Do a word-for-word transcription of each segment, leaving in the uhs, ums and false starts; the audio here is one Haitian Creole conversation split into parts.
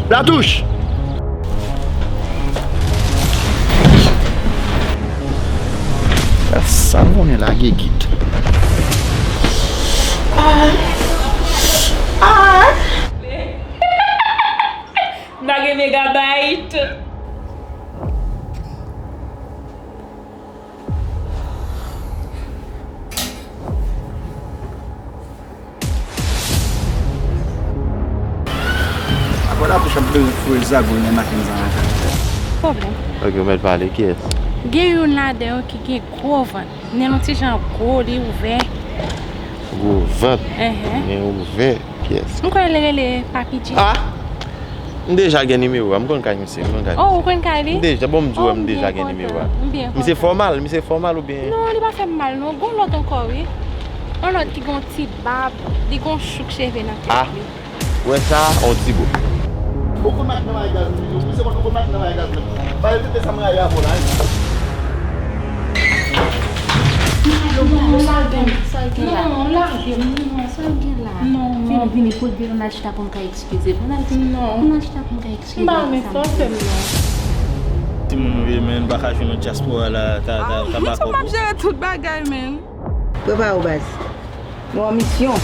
Latouch! Sa nou konnen lage git. Ah! Ah! Lage megabayt. Akwè Latouch ap bezwen foure zagoul nan machin sa ankò. Pwoblèm. Ok, ou mèt pale, kiyès? Gen youn ladan yo ki gen gwo vant. Nen l on ti jan gwo, li ouvè. Gwo vant. Enhen. Nen ouvè. Kiyès? M kwè l rele Papi G. Ah! M deja gen nimewo a, m konn kay misye, m konn kay misye. Oh, ou konn kay li? M deja, bon, m di w, m deja gen nimewo a. M byen kontan. Misye fè w mal, misye fè w mal oubyen? Non, li pa fè m mal, non. Gon lòt ankò, wi. On lòt ki gon ti bab, li gon chouk cheve nan tèt li. Ah! Ou wè sa, on ti bo. Ou konn mache nan bagay gaz, wi. Ou se konn, ou konn mache nan bagay gaz, men. Ba yo tete sa m rayi avè w la, wi. Non, non, lage m. Sa l gen la? Non, lage m, non. Sa l gen la? Non, non. Vini, vini, pou l vini, n al chita pou n ka eskize. Pou n al chita, non, pou n al chita pou n ka eskize. M pa renmen sa w fè m, non. Timoun ou ye, men, n pa ka jwenn yon dyaspora la, ta, ta, ta pa kòb ou. Ah, m ap jere tout bagay, men. Prepare w, baz. Nou an misyon.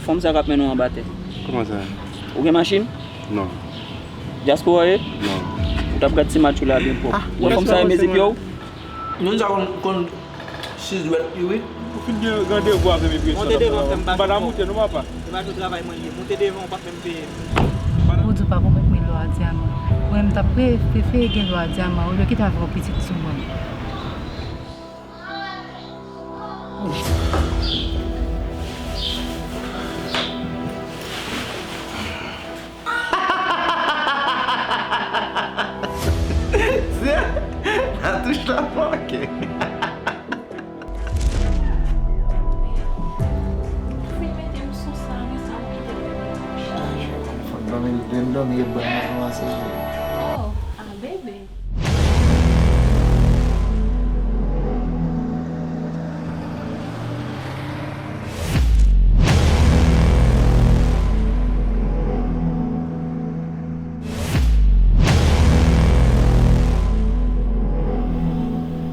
Fanm sa k ap mennen w anba tè. Kòman sa? Ou gen machin? Non. Dyaspora w ye? Non. Ou t ap gad ti match ou la byen pwòp. Ah, ou wè fanm sa e mezi pye w? Moun sa konn, konn sis dwèt li, wi. Ou fin gen randevou avè m epi sa. Monte devan, fè m pase. M pa ta moute non, papa. Se pa jou travay mwen ye. Monte devan, ou pa fè m peye. Ou di w pa konprann men lwa dyaman. Mwen, m t ap pre-, prefere gen lwa dyaman olye kite avè yon pitit sou mwen. Latouch la manke. Fouy mete m sou sa, men sa m kite l fè m. Ah, je konn fò m dòmi, lè m dòmi, e ban m ranmase je. Oh, ah, bebe.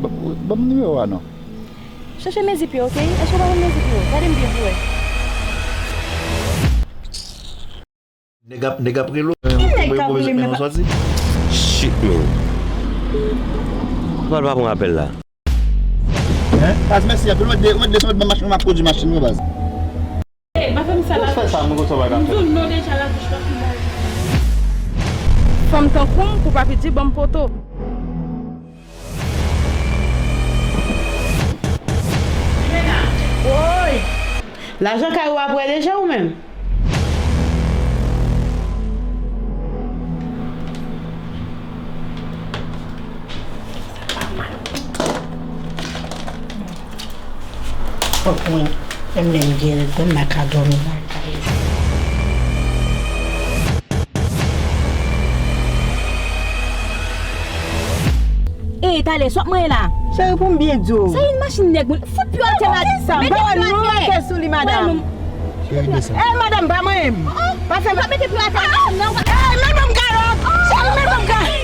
Ban, ban m nimewo a non. Chèche mezi pye w, ok? Èske w pa konn mezi pye w? Gade m byen pou w wè. Nèg ap, nèg ap rele w. Ki nèg k ap rele m nan? Shit, man. Pral pa pran apèl la. Hein? Baz, mèsi anpil. Ou mèt de-, ou mèt desann, ou mèt ban m machin, ou m ap kondui machin mwen, baz. Ey, pa fè m sa la. Ou fè sa, mwen konn sa w pa ka fè. M di w non deja, Latouch pa fin bay. Fanm tankou m, pou Papi G ban m poto. Woy! Lajan kay ou a prè deja ou menm? Fòk mwen, menm lè m gen règ mwen, m pa ka dòmi lakay. Ey, talè, sa w ap manyen la? Cheri, pou m byen di w. Sa yon machin nèg moun. Fout pye w atè, madanm. Mete pye w atè. Mete pye w atè sou li, madanm. Cheri, desann. Ey, madanm, pa manyen m. Pa fè m. Mete pye w atè. Ey, men ban m kalòt. Cheri, men ban m kalòt.